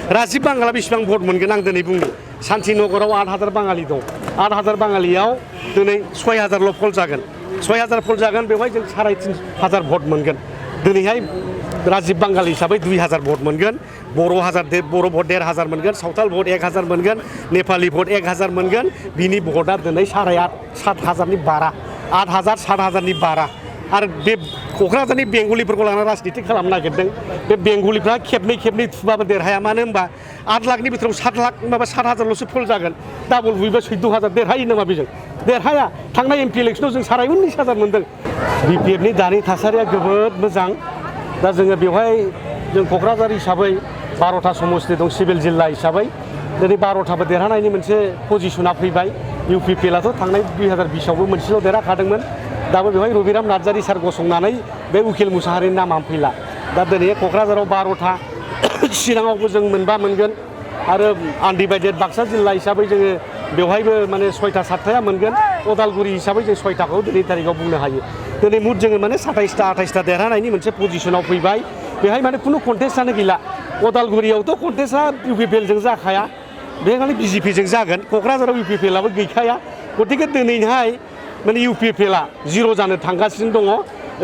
राजीब बांगाला बेसेबां भट मोनगोन आं दिनै बुंनो शान्तिनगराव 8,000 बाङालि दं 8,000 बाङालियाव दिनै 6,000ल' फल जागोन 6,000 फल जागोन बेवहाय जों 3,500 भट मोनगोन दिनैहाय राजीब बांगाल हिसाबै 2,000 भट मोनगोन बर' भट 1,500 मोनगोन सावथाल भट 1,000 मोनगोन नेपालि भट 1,000 मोनगोन बिनि भटआ दिनै 7,500 बारा 8,000 7,000 बारा आरो बे क'क्राझारनि बेंगलिफोरखौ लानानै राजनिति खालामनो नागिरदों बे बेंगलिफ्रा खेबनै थुबाबो देरहाया मानो होनबा 8 लाखनि बिथोराव 7 लाख माबा 7,000ल'सो फल जागोन डाबल बुयोबा 14,000 देरहायो नामा बेजों देरहाया थांनाय एमपि इलेक्सनाव जों 19,000 मोनदों बिपिएफनि दानि थासारिया जोबोद मोजां दा जोङो बेवहाय जों क'क्राझार हिसाबै 12था समस्ति दं सिभिल जिल्ला हिसाबै दिनै 12थाबो देरहानायनि मोनसे पजिसना फैबाय इउपिपिएलआथ' थांनाय 2020आवबो मोनसेल' देरहाखादोंमोन दाबो बेवहाय रबिराम नार्जारि सार गसंनानै बे उकिल मुसाहारिनि नामा फैला दा दिनै क'क्राझाराव 12था चिराङावबो जों मोनबा मोनगोन आरो आनडिभाइडेड बाक्सा जिल्ला हिसाबै जोङो बेवहायबो माने 6था 7थाया मोनगोन उदालगुरि हिसाबै जों 6थाखौ दिनै तारिखाव बुंनो हायो दिनै मुद जोङो माने 27था 28था देरहानायनि मोनसे पजिसनाव फैबाय बेहाय माने खुनु कन्टेस्टआनो गैला उदालगुरियावथ' कन्टेस्टआ इउपिपिएलजों जाखाया बे माने बिजेपिजों जागोन क'क्राझाराव इउपिपिएलआबो गैखाया गतिके दिनैहाय माने इउपिपिएलआ 0 जानो थांगासिनो दङ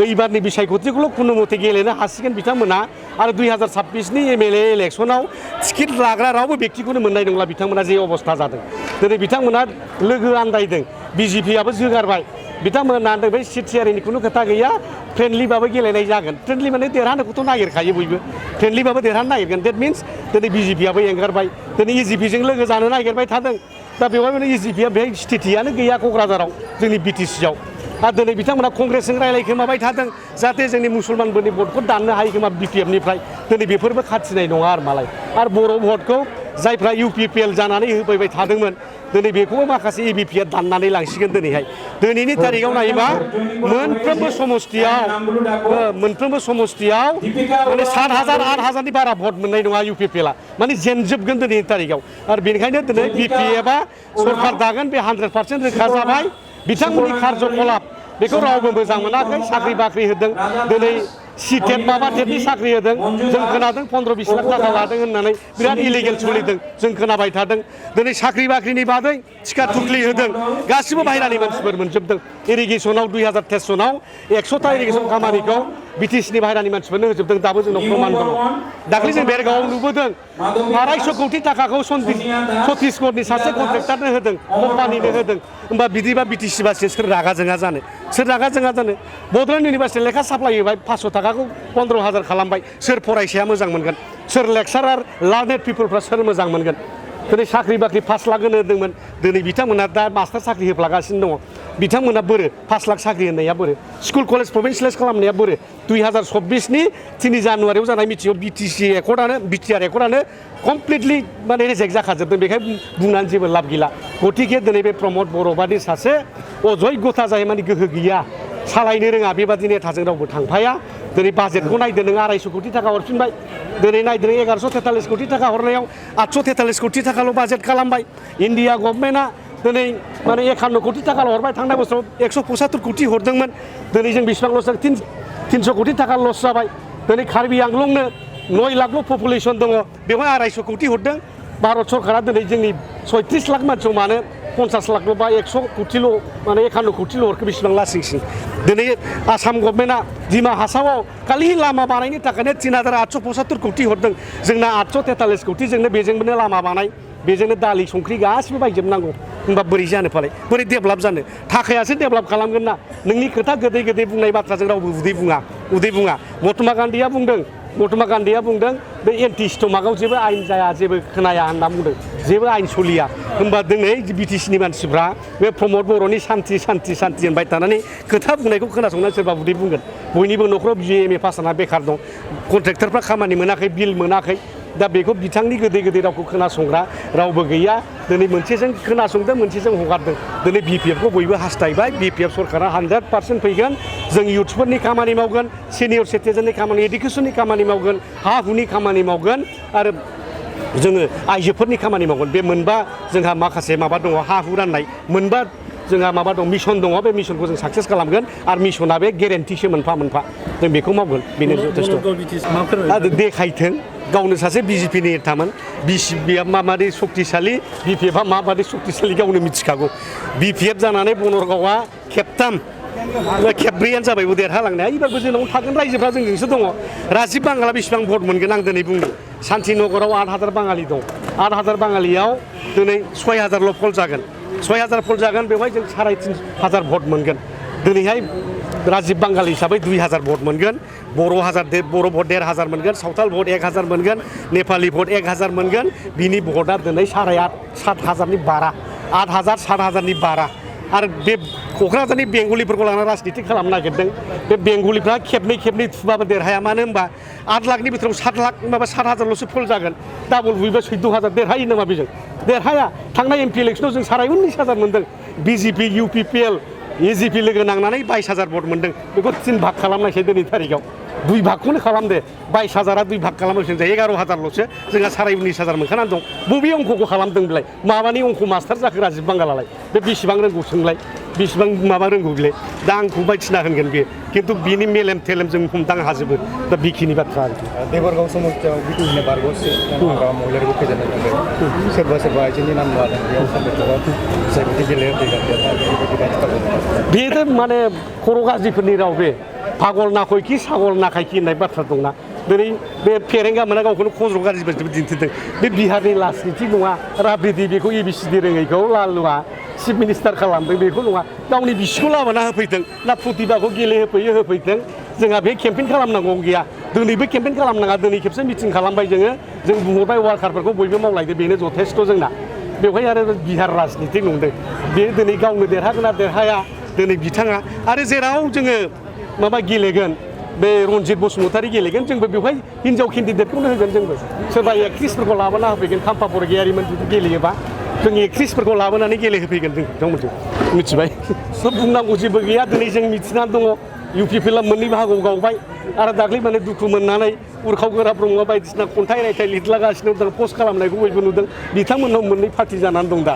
एबारनि बिसायख'थिखौल' खुनु मथे गेलेनो हासिगोन बिथांमोना आरो 2026नि एमएलए इलेक्सनाव टिकेट लाग्रा रावबो बेक्तिखौनो मोननाय नंला बिथांमोना जे अबस्था जादों दिनै बिथांमोना लोगो आन्दायदों बिजेपिआबो जोगारबाय बिथांमोना होनदों बै सिट शेयारिंनि खुनु खोथा गैया फ्रेन्डलिबाबो गेलेनाय जागोन फ्रेन्डलि माने देरहानोखौथ' नागिरखायो बयबो फ्रेन्डलिबाबो देरहानो नागिरगोन देट मिन्स दिनै बिजेपिआबो एंगारबाय दिनै इजिपिजों लोगो जानो नागिरबाय थादों दा बेवहाय माने इजिपिआ बेहाय स्थितियानो गैया क'क्राझाराव जोंनि बिटिसिआव आरो दिनै बिथांमोना कंग्रेसजों रायलायखोमाबाय थादों जाहाथे जोंनि मुसलमानफोरनि भटखौ दाननो हायो खोमा बिपिएफनिफ्राय दिनै बेफोरबो खाथिनाय नङा आरो मालाय आरो बर' भटखौ जायफ्रा इउपिपिएल जानानै होफैबाय थादोंमोन दिनै बेखौबो माखासे एबिपिआ दाननानै लांसिगोन दिनैहाय दिनैनि तारिखाव नायोबा मोनफ्रोमबो समस्तियाव माने 7,000 8,000नि बारा भट मोननाय नङा इउपिपिएलआ माने जेनजोबगोन दिनैनि तारिखाव आरो बेनिखायनो दिनै बिपिएफआ सरकार दागोन बे 100% रोखा जाबाय बिथांमोननि कार्यकलाप बेखौ रावबो मोजां मोनाखै साख्रि बाख्रि होदों दिनै सिटेट माबा टेटनि साख्रि होदों जों खोनादों 15-20 लाख थाखा लादों होननानै बिराद इलिगेल सोलिदों जों खोनाबाय थादों दिनै साख्रि बाख्रिनि बादै टिका थुख्लि होदों गासिबो बाहेरानि मानसिफोर मोनजोबदों इरिगेसनाव 2023 सनाव 100था इरिगेसन खामानिखौ बिटिसिनि बाहेरानि मानसिफोरनो होजोबदों दाबो जोंनाव प्रमाण दङ दाख्लै जों बेरगावआव नुबोदों 250 कौटि थाखाखौ छत्तीसगढ़नि सासे कन्ट्रेक्टारनो होदों कम्पानिनो होदों होमबा बिदिबा बिटिसिबासो सोर रागा जोङा जानो बड'लेण्ड इउनिभार्सिटि लेखा साप्लाय होबाय 500 थाखाखौ 15,000 खालामबाय सोर फरायसाया मोजां मोनगोन सोर लेक्सारार लार्नेड पिपलफ्रा सोर मोजां मोनगोन दिनै साख्रि बाख्रि 5 लाख होदोंमोन दिनै बिथांमोना दा मास्टार साख्रि होफ्लागासिनो दङ बिथांमोना बोरो 5 लाख साख्रि होनाया बोरो स्कुल कलेज प्रभिन्सियेलाइज खालामनाया बोरो 2026नि 3 जानुवारियाव जानाय मिटिङाव बिटिआर एकर्डआनो कमप्लिटलि माने रिजेक्ट जाखाजोबदों बेखायनो बुंनानै जेबो लाब गैला गतिके दिनै बे प्रमद बर' बादि सासे अजयगथा जाय माने गोहो गैया सालायनो रोङा बेबादि नेताजों रावबो थांफाया दिनै बाजेटखौ नायदो नों 250 कौटि थाखा हरफिनबाय दिनै नायदो 1143 कौटि थाखा हरनायाव 843 कौटि थाखाल' बाजेट खालामबाय इन्डिया गभर्नमेन्टआ दिनै माने 51 कौटि थाखाल' हरबाय थांनाय बोसोराव 175 कौटि हरदोंमोन दिनै जों बेसेबां लस जादों 300 कौटि थाखा लस जाबाय दिनै कार्बि आंलंनो 9 लाखल' पपुलेसन दङ बेवहाय 250 कौटि हरदों भारत सरकारा दिनै जोंनि 36 लाख मानसियाव मानो 50 लाखल' बा 100 कौटिल' माने 51 कौटिल' हरखो बेसेबां लासिंसिं दिनै आसाम गभर्नमेन्टआ दिमा हासावाव खालि लामा बानायनो थाखायनो 3,875 कौटि हरदों जोंना 843 कौटि जोंनो बेजोंनो लामा बानाय बेजोंनो दालि संख्रि गासिबो बायजोबनांगौ होनबा बोरै जानो फालाय बोरै डेभेलप जानो थाखायासो डेभेलप खालामगोन ना नोंनि खोथा गोदै बुंनाय बाथ्राजों रावबो उदै बुङा महात्मा गान्धीया बुंदों बे एन्टि स्टमाकआव जेबो आयेन जाया जेबो खोनाया होनना बुंदों जेबो आयेन सोलिया होनबा दिनै बिटिसिनि मानसिफ्रा बे प्रमद बर'नि सान्थि होनबाय थानानै खोथा बुंनायखौ खोनासंनानै सोरबा उदै बुंगोन बयनिबो न'खराव BA पास जाना बेखार दं कन्ट्रेक्टरफ्रा खामानि मोनाखै बिल मोनाखै दा बेखौ बिथांनि गोदै रावखौ खोनासंग्रा रावबो गैया दिनै मोनसेजों खोनासंदों मोनसेजों हगारदों दिनै बिपिएफखौ बयबो हास्थायबाय बिपिएफ सरकारा 100% फैगोन जों इयुथ्सफोरनि खामानि मावगोन सिनियर सिटिजेननि खामानि इडुकेसननि खामानि मावगोन हा हुनि खामानि मावगोन आरो जोङो आइजोफोरनि खामानि मावगोन बे मोनबा जोंहा माखासे माबा दङ हा हु राननाय मोनबा जोंहा माबा दं मिशन दङ बे मिशनखौ जों साक्सेस खालामगोन आरो मिशना बे गेरेन्टिसो मोनफा जों बेखौ मावगोन बेनो जथेस्थ' देखायथों गावनो सासे बिजेपिनि नेतामोन बिसिपिआ माबादि शक्तिशाली बिपिएफआ माबादि शक्तिशाली गावनो मिथिखागौ बिपिएफ जानानै बनरगावआ खेबथाम खेबब्रैयानो जाबायबो देरहालांनाया एबारबो जोंनाव थागोन रायजोफ्रा जोंजोंसो दङ राजिब बांगाला बेसेबां भट मोनगोन आं दिनै बुंनो शान्तिनगराव 8,000 बाङालि दं 8,000 बाङालियाव दिनै 6,000ल' फल जागोन 6,000 फल जागोन बेवहाय जों 3,500 भट मोनगोन दिनैहाय राजिब बांगाल हिसाबै 2,000 भट मोनगोन बर' भट 1,500 मोनगोन सावथाल भट 1,000 मोनगोन नेपालि भट 1,000 मोनगोन बिनि भटआ दिनै 7,500नि बारा 8,000 7,000नि बारा आरो बे क'क्राझारनि बेंगलिफोरखौ लानानै राजनिति खालामनो नागिरदों बे बेंगलिफ्रा खेबनै थुबाबो देरहाया मानो होनबा 8 लाखनि बिथोराव 7,000ल'सो फल जागोन डाबल बुयोबा 14,000 देरहायो नामा बेजों देरहाया थांनाय एमपि इलेक्सनाव जों 19,000 मोनदों बिजेपि इउपिपिएल एजिपि लोगो नांनानै 22,000 भट मोनदों बेखौ 3 भाग खालामनायसै दिनै थारिखआव 2 भागखौनो खालामदे 22,000आ 2 भाग खालामनायसै 11,000ल'सो जोंहा 19,000 मोनखानानै दं बबे अंकखौ खालामदों बेलाय माबानि अंक मास्टार जाखो राजिब बांगालालाय बे बेसेबां रोंगौ सोंलाय बेसेबां माबा रोंगौ बिलाय दा आंखौ बायदिसिना होनगोन बे खिन्थु बिनि मेलेम टेलेम जों हमदांनो हाजोबो दा बेखिनि बाथ्रा आरोखि देबरगाव समस्यायाव बिथुहिनो बारग'सो महिलाफोरखौ फेजेननो थांदों सोरबा आइजोनि नाम लादों बेयाव सानजौफुआव जायबायदि गेलेहोफैगोन बेथ' माने खर' गाज्रिफोरनि राव बे पागल नाखयखि सागल नाखायखि होननाय बाथ्रा दंना दिनै बे फेरेंगा मोना गावखौनो खज्र' गाज्रि बायदि दिन्थिदों बे बिहारनि राजनिति नङा राबरिदि बेखौ एबिसिडि रोङैखौ लालुआ चिफ मिनिस्टार खालामदों बेखौ नङा गावनि बिसिखौ लाबोना होफैदों ना प्रतिभाखौ होफैदों जोंहा बे केम्पेइन खालामनांगौ गैया दिनैबो केम्पेइन खालामनाङा दिनै खेबसे मिटिं खालामबाय जोङो जों बुंहरबाय वार्कारफोरखौ बयबो मावलायदो बेनो जथेस्थ' जोंना बेवहाय आरो बिहार राजनिति नंदों बे दिनै गावनो देरहागोन ना देरहाया दिनै बिथाङा आरो जेराव जोङो माबा गेलेगोन बे रनजित बसुमतारी गेलेगोन जोंबो बेवहाय हिनजाव केन्डिडेटखौनो होगोन जोंबो सोरबा एक्ट्रिसफोरखौ लाबोना होफैगोन खाम्फा बरगयारिमोन जुदि गेलेयोबा जों एक्ट्रिसफोरखौ लाबोनानै गेलेहोफैगोन जों बिथांमोनखौ मिथिबाय सोब बुंनांगौ जेबो गैया दिनै जों मिथिनानै दङ इउपिपिएलआ मोननै बाहागोआव गावबाय आरो दाख्लै माने दुखु मोननानै उरखाव गोरा ब्रह्म बायदिसिना खन्थाइ रायथाइ लिरलागासिनो दं पस्ट खालामनायखौ बयबो नुदों बिथांमोननाव मोननै पार्टि जानानै दं दा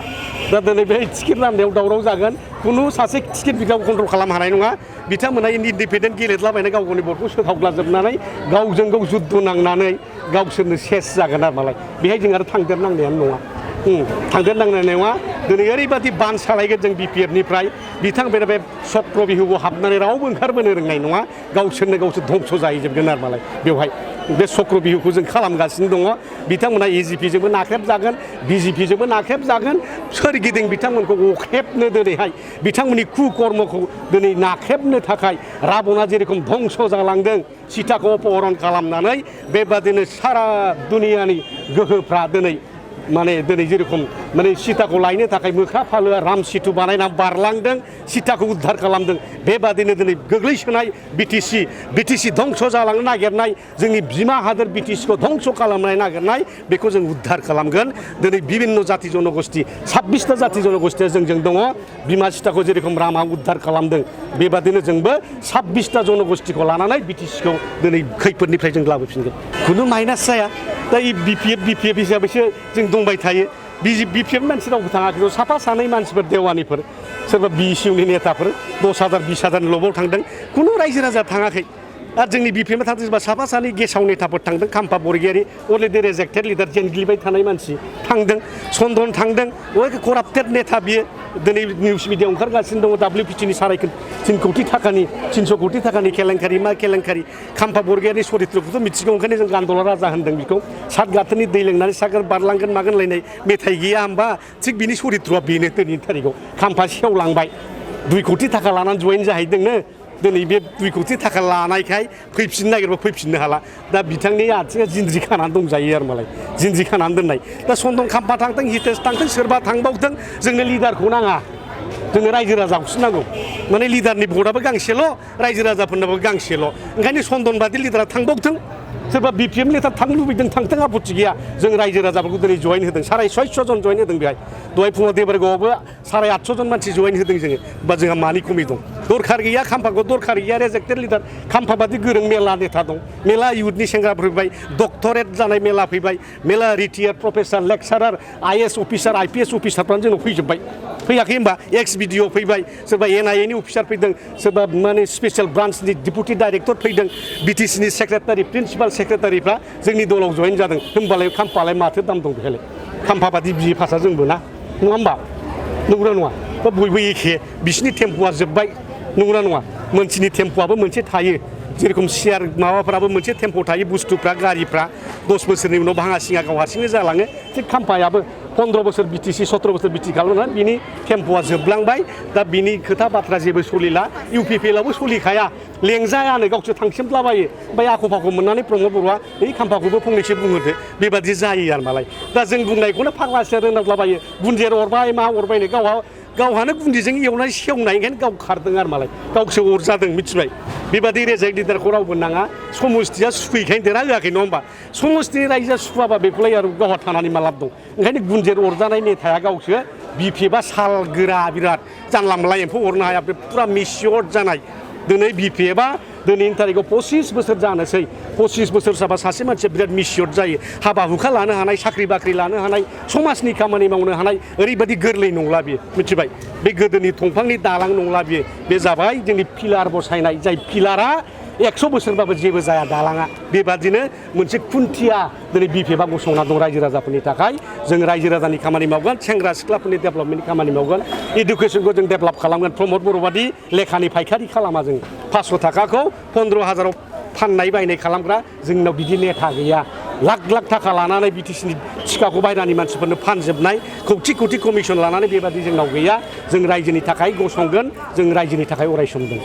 दिनै बे टिकेट राननायाव दावराव जागोन खुनु सासे टिकेट बिगाव कन्ट्रल खालामनो हानाय नङा बिथांमोना इन्डिपेन्डेन्ट गेलेदलाबायना गाव गावनि भटखौ सोखावग्लाजोबनानै गावजों गाव जुद्ध नांनानै गावसोरनो सेस जागोन आरो मालाय बेहाय जों आरो थांदेरनांनायानो नङा थांदेरनांनाय नङा दिनै ओरैबादि बान सालायगोन जों बिपिएफनिफ्राय बिथां बे चक्र बिहुआव हाबनानै रावबो ओंखारबोनो रोंनाय नङा गावसोर धंस' जाहैजोबगोन आरो मालाय बेवहाय बे चक्र बिहुखौ जों खालामगासिनो दङ बिथांमोना एजिपिजोंबो नाख्रेबजागोन बिजेपिजोंबो नाख्रेबजागोन सोरगिदिं बिथांमोनखौ अखेबनो दिनैहाय बिथांमोननि कुकर्मखौ दिनै नाख्रेबनो थाखाय राबना जेरेखम धंस' जालांदों सीताखौ अपहरन खालामनानै बेबादिनो सारा दुनियानि गोहोफ्रा दिनै जेरेखम सीताखौ लायनो थाखाय मोख्रा फालोआ राम सेतु बानायना बारलांदों सीताखौ उद्धार खालामदों बेबादिनो दिनै गोग्लैसोनाय बिटिसि धंस' जालांनो नागिरनाय जोंनि बिमा हादोर बिटिसिखौ धंस' खालामनो नागिरनाय बेखौ जों उद्धार खालामगोन दिनै बिभिन्न जाति जनगोष्ठी 26टा जाति जनगोष्ठीया जोंजों दङ बिमा सीताखौ जेरेखम रामा उद्धार खालामदों बेबादिनो जोंबो 26टा जनगोष्ठीखौ लानानै बिटिसिखौ दिनै खैफोदनिफ्राय जों लाबोफिनगोन खुनु माइनास जाया दा बिपिएफ हिसाबैसो जों दंबाय थायो बिपिएफ मानसि रावबो थाङाखै साफा सानै मानसिफोर देवानिफोर सोरबा बिसिउनि नेताफोर 10,000 20,000 लबाव थांदों खुनु रायजो राजा थाङाखै आरो जोंनि बिपिएफआ थांदोंबा साफा सानै गेसाव नेताफोर थांदों खाम्फा बरगयारि अलरेडि रेजेक्टेड लिडार जेनग्लिबाय थानाय मानसि थांदों चन्दन थांदों कराप्टेड नेता बियो दिनै निउस मिडियाआव ओंखारगासिनो दङ WPTनि 300 कौटि थाखानि केलेंकारि मा केलेंकारि खाम्फा बरगयारिनि सरित्रखौथ' मिथिगौ ओंखायनो जों गान्दला राजा होनदों बेखौ सात गाथोननि दै लोंनानै सागोर बारलांगोन मागोन लायनाय मेथाइ गैया होमबा थिग बिनि सरित्रआ बेनो दिनैनि थारिखआव खाम्फा सेवलांबाय 2 कौटि थाखा लानानै जयेन जाहैदोंनो दिनै बे 2 कौटि थाखा लानायखाय फैफिननो नागिरबा फैफिननो हाला दा बिथांनि आथिङा जिनज्रि खानानै दंजायो आरो मालाय जिनज्रि खानानै दोननाय दा चन्दन खाम्फा थांथों हितेश थांथों सोरबा थांबावथों जोंनो लिडारखौ नाङा जोंनो रायजो राजाखौसो नांगौ माने लिडारनि भटआबो गांसेल' रायजो राजाफोरनाबो गांसेल' ओंखायनो चन्दन बादि लिडारा थांबावथों सोरबा बिपिएफ नेता थांनो लुबैदों थांथों आपत्ति गैया जों रायजो राजाफोरखौ दिनै जयेन होदों 650 जन जयेन होदों बेहाय दहाय फुङाव देबरगावआवबो 850 जन मानसि जयेन होदों जोङो बा जोंहा मानि खमि दं दरखार गैया खाम्फाखौ दरखार गैया रेजेक्टेड लिडार खाम्फा बादि गोरों मेला नेता दं मेला इयुथनि सेंग्राफोर फैबाय डक्टरेट जानाय मेला फैबाय मेला retired professor lecturer IAS officer IPS अफिसारफ्रानो जोंनाव फैजोब्बाय फैयाखै होमबा एक्स बिडिअ फैबाय सोरबा एनआइएनि अफिसार फैदों सोरबा माने स्पेशल ब्रान्चनि डिपुटि डाइरेक्टर फैदों बिटिसिनि सेक्रेटारि प्रिन्सिपाल सेक्रेटारिफ्रा जोंनि दलाव जइन जादों होमबालाय खाम्फालाय माथो दाम दं बेहायलाय खाम्फा बादि बिए पासआ जोंबो ना नङा होमबा नंगौना नङा बा बयबो एखे बिसिनि टेम्प'आ जोब्बाय नंगौना नङा मोनसिनि टेम्प'आबो मोनसे थायो जेरखम सियार माबाफ्राबो मोनसे टेम्प' थायो बुस्थुफ्रा गारिफ्रा 10 बोसोरनि उनाव भाङा सिङा गाव हारसिंनो जालाङो थिग खाम्फायाबो 15 बोसोर बिटिसि 17 बोसोर बिटि खालामनानै बिनि टेम्प'आ जोबलांबाय दा बिनि खोथा बाथ्रा जेबो सलिला इउपिपिएलआवबो सलिखाया लेंजायानो गावसोर थांसिमलाबायो ओमफ्राय आख' फाख' मोननानै प्रमद बर'आ बै खाम्फाखौबो फंनैसो बुंहरदो बेबादि जायो आरो मालाय दा जों बुंनायखौनो फाग्लासिया रोनांलाबायो गुन्जेर अरबाय मा अरबायनो गावहानो गुन्दिजों एवनाय सेवनाय ओंखायनो गाव खारदों आरो मालाय गावसो अरजादों मिथिबाय बेबादि रेजेक्ट लिडारखौ रावबो नाङा समस्थिया सुखुयैखायनो देरहाहोआखै नङा होमबा समस्थिनि रायजोआ सुखुवाबा बेखौलाय आरो गावहा थानानै मा लाब दं ओंखायनो गुन्जेर अरजानाय नेताया गावसो बिपिएफआ साल गोरा बिराद जानला मोनला एम्फौ अरनो हाया बे फुरा मिसियर जानाय दिनै बिपिएफआ दिनैनि थारिखआव 25 बोसोर जानोसै 25 बोसोर जाबा सासे मानसिया बिराद मिसियर जायो हाबा हुखा लानो हानाय साख्रि बाख्रि लानो हानाय समाजनि खामानि मावनो हानाय ओरैबायदि गोरलै नंला बियो मिथिबाय बे गोदोनि दंफांनि दालां नंला बियो बे जाबाय जोंनि पिलार बसायनाय जाय पिलारा 100 बोसोरबाबो जेबो जाया दालाङा बेबादिनो मोनसे खुन्थिया दिनै बिपिएफआ गसंना दं रायजो राजाफोरनि थाखाय जों रायजो राजानि खामानि मावगोन सेंग्रा सिख्लाफोरनि डेभेलपमेन्टनि खामानि मावगोन इडुकेसनखौ जों डेभेलप खालामगोन प्रमद बर' बादि लेखानि फायखारि खालामा जों 500 थाखाखौ 15,000आव फाननाय बायनाय खालामग्रा जोंनाव बिदि नेता गैया लाख लाख थाखा लानानै बिटिसिनि टिकाखौ बायरानि मानसिफोरनो फानजोबनाय कौटि कौटि कमिसन लानानै बेबादि जोंनाव गैया जों रायजोनि थाखाय गसंगोन जों रायजोनि थाखाय अरायसम दं